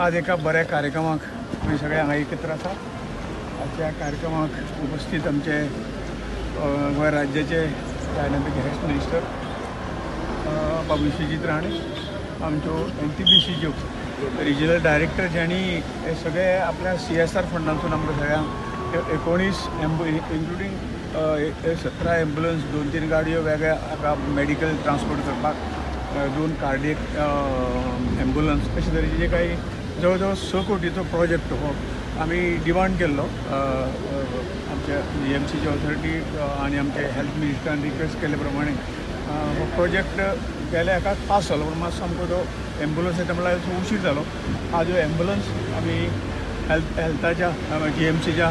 आज एका बऱ्या कार्यक्रमाक आमी सगळे हांगा एकत्र आसा. आजच्या कार्यक्रमाक उपस्थित आमचे गोंय राज्याचे डायनामीक हेल्थ मिनिस्टर बाबू विश्वजीत राणे, आमच्यो NTPCच्यो रिजनल डायरेक्टर ज्यांनी हे सगळे आपल्या CSR फंडांतून आमकां सगळ्यांक 19 इन्क्लुडींग 17 एम्बुलन्स, 2-3 गाडयो वेगळ्या हाका मेडिकल ट्रान्सपोर्ट करपाक, 2 कार्डियक एम्बुलन्स, अशे तरेचे जे काही जवळ जवळ 6 कोटीचो प्रोजेक्ट हो आमी डिमांड केल्लो. आमच्या GMCची ऑथॉरिटी आनी आमचे हेल्थ मिनिस्टरान रिक्वेस्ट केल्ले प्रमाणे हो प्रोजेक्ट गेल्या हेका पास जालो, पूण मातसो आमकां तो एम्बुलन्स येता म्हणल्यार उशीर जालो. आज ह्यो एम्बुलन्स आमी हेल्थाच्या GMCच्या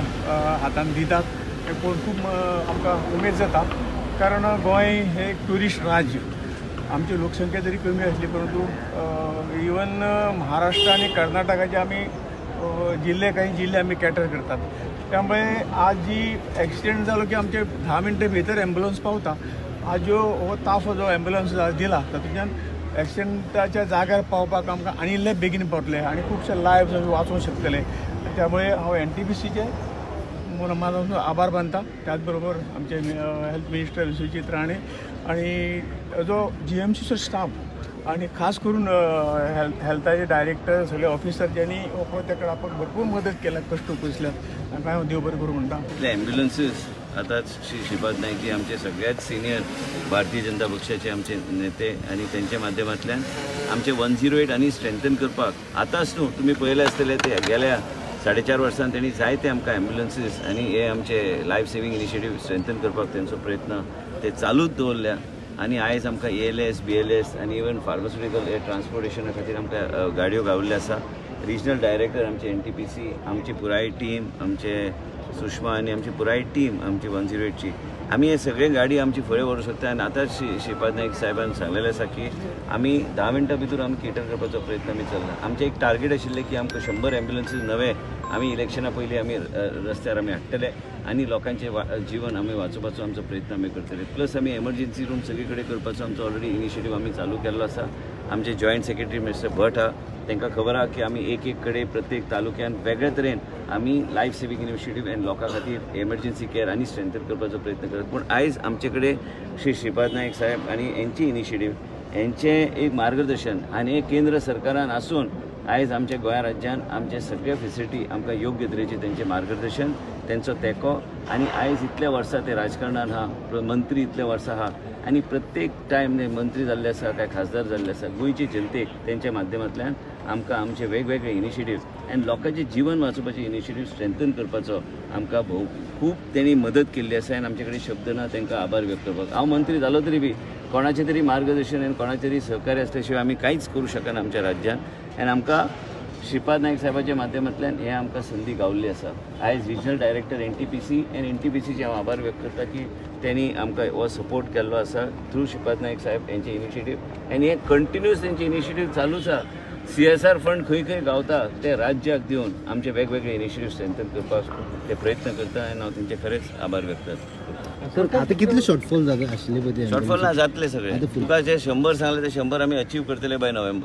हातान दितात हें पळोवन खूब आमकां उमेद जाता, कारण गोंय हें एक ट्युरिस्ट राज्य. आमची लोकसंख्या जरी कमी आसली परंतु इवन महाराष्ट्र आनी कर्नाटकाचे आमी जिल्ले, काही जिल्ले आमी कॅटर करतात. त्यामुळे आज जी एक्सिडेंट जालो की आमचे 10 मिनटां भितर एम्बुलन्स पावता. आज जो हो ताफो जो एम्बुलन्स दिला तातूंतल्यान एक्सिडेंटाच्या जाग्यार पावपाक आमकां आनी इल्ले बेगीन पावतले आनी खुबशे लायव्स आमी वाचोवंक शकतले. त्यामुळे हांव NTPCचे मनापासून आभार मानता. त्याच बरोबर आमचे हेल्थ मिनिस्टर विश्वजीत राणे आनी जो GMCचो स्टाफ आनी खास करून हेल्थाचे डायरेक्टर, सगळे ऑफिसर ज्यांनी हो प्रोजेक्ट आपण भरपूर मदत केल्या, कश्ट उपसल्या, तांकां हांव देव बरें करूं म्हणटा. इतले एम्ब्युलन्सीस आतांच श्री श्रीपाद नायक जी आमचे सगळ्यात सिनियर भारतीय जनता पक्षाचे आमचे नेते आनी तेंच्या माध्यमांतल्यान आमचे 108 आनी स्ट्रेंथन करपाक आतांच न्हू, तुमी पळयलें आसतलें ते गेल्या 4.5 वर्सां तेणी जायते आमकां एम्ब्युलन्सीस आनी हे आमचे लायफ सेवींग इनिशिएटीव स्ट्रेंथन करपाक तेंचो प्रयत्न ते चालूच दवरल्या. आनी आयज आमकां ALS, BLS आनी इवन फार्मास्युटिकल हे ट्रान्सपोर्टेशना खातीर आमकां गाडयो गावल्ल्यो आसा. रिजनल डायरेक्टर आमचे NTPC, आमची पुराय टीम, आमचे सुषमा आनी आमची पुराय टीम आमची 108ची, आमी हे सगळे गाडी आमची फुडें व्हरूंक शकता. आनी आतांच श्री श्रीपाद नायक साहेबान सांगलेलें आसा की आमी 10 मिनटां भितर आमी केटर करपाचो प्रयत्न आमी चल्ला. आमचें एक टार्गेट आशिल्लें की आमकां 100 एम्ब्युलन्सीस नवे आमी इलेक्शना पयलीं आमी रस्त्यार आमी हाडटले आनी लोकांचें जीवन आमी वाचोवपाचो आमचो प्रयत्न आमी करतले. प्लस आमी एमर्जन्सी रूम सगळे कडेन करपाचो आमचो ऑलरेडी इनिशिएटीव आमी चालू केल्लो आसा. आमचे जॉयंट सेक्रेटरी मिस्टर भट आहा, तांकां खबर आहा की आमी एक एक कडेन प्रत्येक तालुक्यान वेगळे तरेन आमी लायफ सेवींग इनिशिएटीव आनी लोकां खातीर एमर्जन्सी केअर आनी स्ट्रेंथन करपाचो प्रयत्न करतात. पूण आयज आमचे कडेन श्री श्रीपाद नायक साहेब आनी हेंची इनिशिएटीव, हेंचें एक मार्गदर्शन आनी हे केंद्र सरकारान आसून आयज आमच्या गोंया राज्यान आमचे सगळे फेसिलिटी आमकां योग्य तरेचें तेंचें मार्गदर्शन, तेंचो तेंको. आनी आयज इतल्या वर्सां ते राजकारणान आहा, मंत्री इतल्या वर्सां आहा आनी प्रत्येक टायम मंत्री जाल्ले आसा काय खासदार जाल्ले आसा, गोंयचे जनतेक तेंच्या माध्यमांतल्यान आमकां आमचे वेगवेगळे इनिशिएटीव आनी लोकांचें जीवन वाचोवपाचे इनिशिएटीव स्ट्रेंथन करपाचो आमकां भोव खूब तेणी मदत केल्ली आसा. आनी आमचे कडेन शब्द ना तांकां आभार व्यक्त करपाक. हांव मंत्री जालो तरी बी कोणाचें तरी मार्गदर्शन आनी कोणाचें तरी सहकार्य आसल्या शिवाय आमी कांयच करूं शकना आमच्या राज्यान. आनी आमकां श्रीपाद नायक साहेबाच्या माध्यमांतल्यान हें आमकां संदी गावल्ली आसा. आयज रिजनल डायरेक्टर NTPC आनी NTPCचे हांव आभार व्यक्त करता की तेणी आमकां हो सपोर्ट केल्लो आसा थ्रू श्रीपाद नायक साहेब हेंचे इनिशिएटीव. आनी हे कंटिन्यूस तेंचे इनिशिएटीव चालूच आसा. CSR fund खंय खंय गावता ते राज्याक दिवन आमचे वेगवेगळे इनिशिएटीव स्ट्रेंथन करपाक ते प्रयत्न करता आनी हांव तेंचे खरेंच आभार व्यक्त करता. सर, आतां कितले शॉर्टफॉल जाता आशिल्ले पळय? शॉर्टफॉल ना जातले सगळे. तुका जे 100 सांगले ते 100 आमी अचीव करतले बाय नोव्हेंबर.